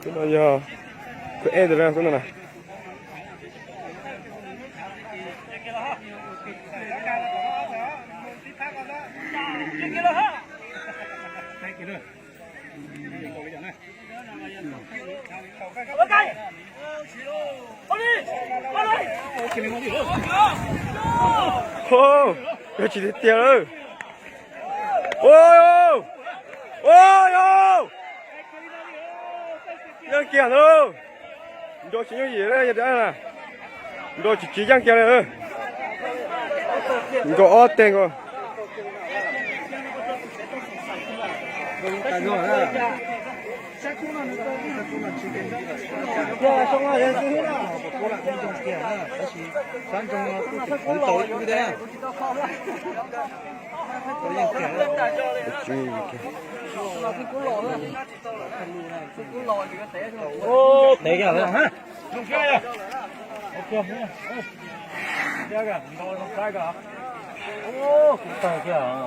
Tus no yog tus ej ntawd na, tus no na. Yog tsis tiag tiag lawm. Ua, ua, yeej kiag ntawd. Nrau tsis yooj yim, nrau tsis tsis yeej kiag li. Nkaus ob teg nkaus. Tev kiag, tev kiag.